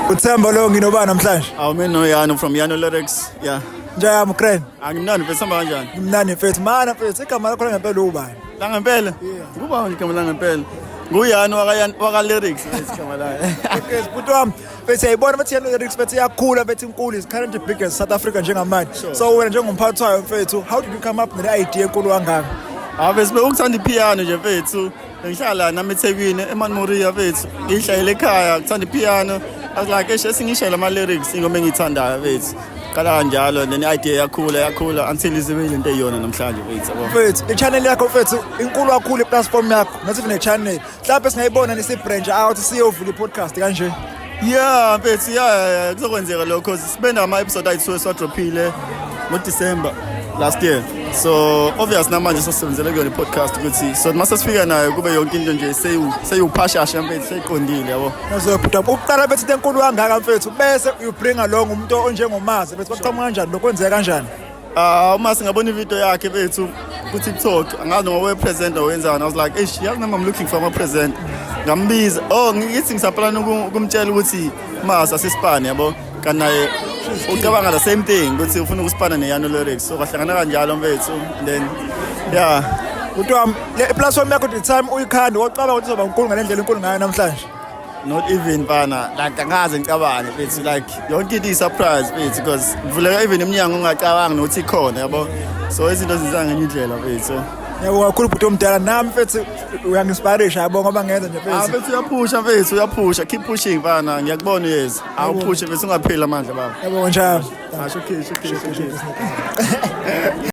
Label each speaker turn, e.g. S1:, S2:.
S1: Uthemba lo nginobani namhlanje?
S2: Awu mina noYano from Yano Lyrics. Yeah.
S1: Njayami Grand.
S2: Angimnandi mfethu, hamba kanjani?
S1: Ngimnandi mfethu. Mana mfethu, igama lakho langempela ubani?
S2: La ngempela? Kuba igama la ngempela. NguYano waka waka Lyrics igama la.
S1: Okay, bhuti wami. Mfethu, siyayibona mfethu, Yano Lyrics mfethu iyakhula mfethu, inkulu, is currently biggest South Africa njengamanje. So wena njengomphathi wayo mfethu, how did you come up nale idea enkulu kangaka?
S2: Ave sibe ukuthanda ipiano nje mfethu. Ngihlala nami eThekwini eMount Moriah mfethu. Ngihlayele ekhaya ngithanda ipiano. I was like, "Eish, esingishayela ama lyrics ingoma engiyithandayo mfethu." Qala kanjalo, then i-idea yakhula yakhula until izibe into eyiyona namhlanje mfethu, yabo.
S1: Mfethu, i-channel yakho mfethu inkulu kakhulu, i-platform yakho, not even a channel. Mhlawumbe singayibona nisi-branch out siyovula i-podcast kanje.
S2: Yeah mfethu, yeah, kuzokwenzeka lokho cause sibe nama episode ayi-2 esiwadrophile ngo-December last year. So obvious namanje sasebenzele kuyona i-podcast ukuthi so mase sifika nayo kube yonke into nje seyiwuphashasha mfethu, seyiqondile, yabo.
S1: Nazo bhuti wami, ukuqala mfethu into enkulu kangaka mfethu, bese you bring along umuntu onjengoMazi mfethu, kwaqhamuka kanjani lokho, kwenzeka kanjani?
S2: Ah, uma singabona ivideo yakhe mfethu ku-TikTok, angazi noma we-presenter wenzani. I was like, "Eish, yazi nami I'm looking for ama-present." Ngambiza. Oh, ngithi ngisaplana ukumtshela ukuthi Mas asisipane, yabo. Kanti naye ucabanga the same thing ukuthi ufuna ukusipana neYano Lyrics. So kwahlangana kanjalo mfethu. And then yeah.
S1: Bhuti wami, le platform yakho, the time uyikhanda, wacabanga ukuthi izoba nkulu ngale ndlela enkulu ngayo namhlanje?
S2: Not even mfana, like angaze ngicabange mfethu, like yonke into iyi-surprise mfethu, because kuvuleka even iminyango ungacabangi nokuthi ikhona, yabo. So izinto zenza ngenye indlela mfethu.
S1: Ngiyabonga kakhulu bhuti omdala, nami mfethu uyangi-inspirisha, yabo, ngoba ngenza nje
S2: Ah
S1: mfethu.
S2: Mfethu, uyaphusha mfethu, uyaphusha, keep pushing mfana, ngiyakubona uyeza. Awuphushe mfethu, ungapheli amandla baba.
S1: Ngiyabonga njalo.
S2: Asho okay, okay, okay.